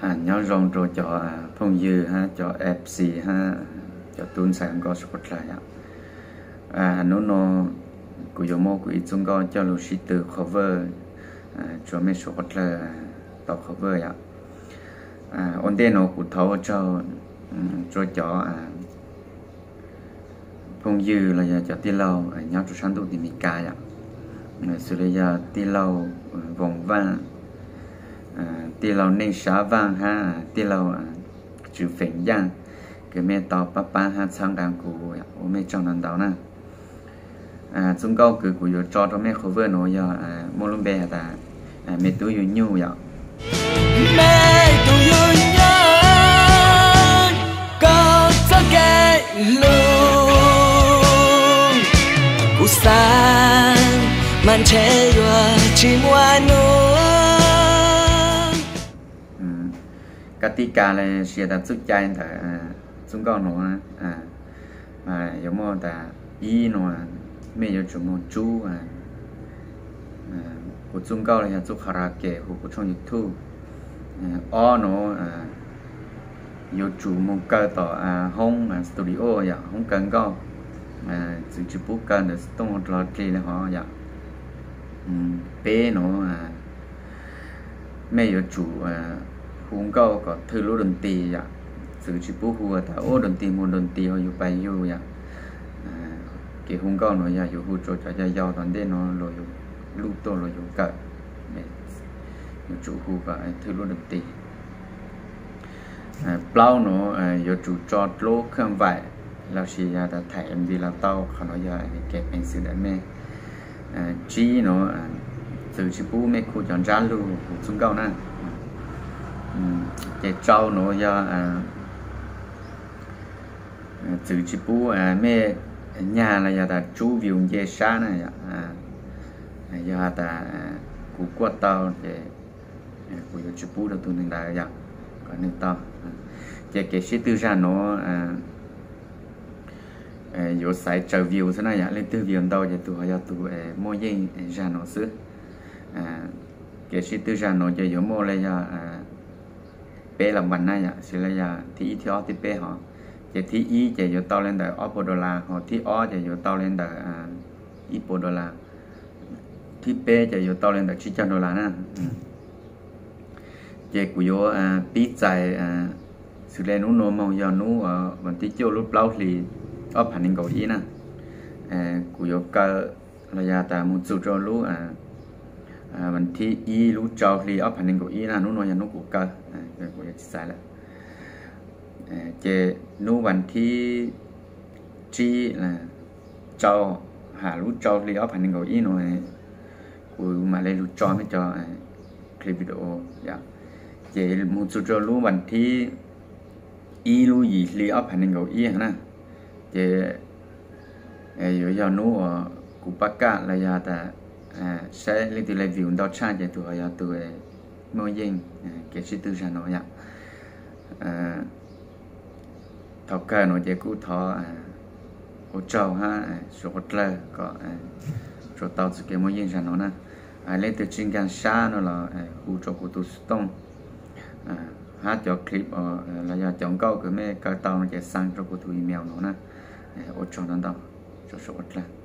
Nyob zoo rau cov phooj ywg hab cov F C hab cov tub ntxhais nkauj sawv daws yom. Hnub no kuv yuav muab kuv ib txoj nkauj coj lug sib tw cover rua mej sawv daws tau cover yom. Ua ntej nuav kuv thov ua tsaug rua cov phooj ywg los yog cov tij laug nyob rua sab ntuj tim Meskas yom, xws li yog tij laug Voos Vaaj, tij laug Neej Sab Vaaj hab tij laug Tswv Feem Yaaj, kws mej tau pab pab hab txhawb nqa kuv, ua mej tsaug ntau ntau na. Txoj nkauj kws kuv yuav tso rua mej cover nuav yog muaj lub npe has tas Me Tub Yug Nyuj yom. Me tub yug nyuj, koj txoj kev hlub, kuv xav mas ntshe yuav tsis muaj nub. Kab tij ka los sis tas txuj cai ntawm txoj nkauj nuav yuav muaj tas, ib nuav, mej yuav tsum moog tsub kuv txoj nkauj los yog txuj karaoke huv kuv tshooj YouTube. Ob nuav, yuav tsum moog kaw tom hoob studio yom, hoob kaw nkauj, txwv tsis pub kaw ntawm xov tooj dlog dlig le hov yom. Peb nuav, mej yuav tsum hu nkauj kom thwj lub doo tis yom, txwv tsis pub hu tas ub doo tis mus doo tis ho yug pas yug yom. Kev hu nkauj nuav yog yuav hu rua cov yau yau tom ntej nuav, luag yug lub tuaj luag yug kawm, yuav tsum hu kom thwj lub doo tis. Plaub nuav, yuav tsum tso dlub khaj vaim lossis yog tas thaim MV los tau, qhov nuav yog kev peev xwm ntawm mej. Tsib nuav, txwv tsis pub mej khu cov ntsab lug huv txoj nkauj na. Ces rau nuav yog txwv tsis pub mej nyag los yog tas tsub view nce sab na. Yog has tas kuv kuaj tau ces kuv yuav tsis pub rau tug neeg ntawd yom, kom nwg tau. Ces kev sib tw zag nuav yuav xaiv tsaws view xwb na yom, leej twg view ntau ces tug ho yog tug muaj yeej zag nuav xwb. Kev sib tw zag nuav ces yuav muaj le yog peb las vas na yom, xws le yog thib ib, thib ob, thib peb hov. Ces thib ib ces yuav tau le ntawm ob puas dollar, ho thib ob ces yuav tau le ntawm ib puas dollar, thib peb ces yuav tau le ntawm tsib caug dollar na. Ces kuv yuav pib txais, xws le nub nua moog yog nub vas thib cuaj lub plaub hli ob phav nees nkaum ib na. Kuv yuav kaw los yog tas moog txug rua lub vas thib ib lub rau hli ob phav nees nkaum ib na, nub nua yog nub kuv kaw, kuv yuav tsis txais lawm. Ces nub vas thib tsib, rau, ha lub rau hli ob phav nees nkaum ib nua, kuv mam le lug tso mej cov clip video yom. Ces moog txug rua lub vas thib ib lub yim hli ob phav nees nkaum ib na, ces yuav yog nub uas kuv pab kaj los yog tas saib leej twg le view ntau tshaj ces tug ho yog tug muaj yeej kev sib tw zag nuav yom. Thaum kawg nuav ces kuj thov ua tsaug hab suav quav dlawg kom tsuas tau txug kev muaj yeej zag nuav na. Leej twg tsis nkaag sab nuav los hu rua kuv tug xov tooj hab cov clip los yog cov nkauj kws mej kaw tau nuav ces xa rua kuv tug email nuav na. Ua tsaug ntau ntau, tsuas suav quav dlawg.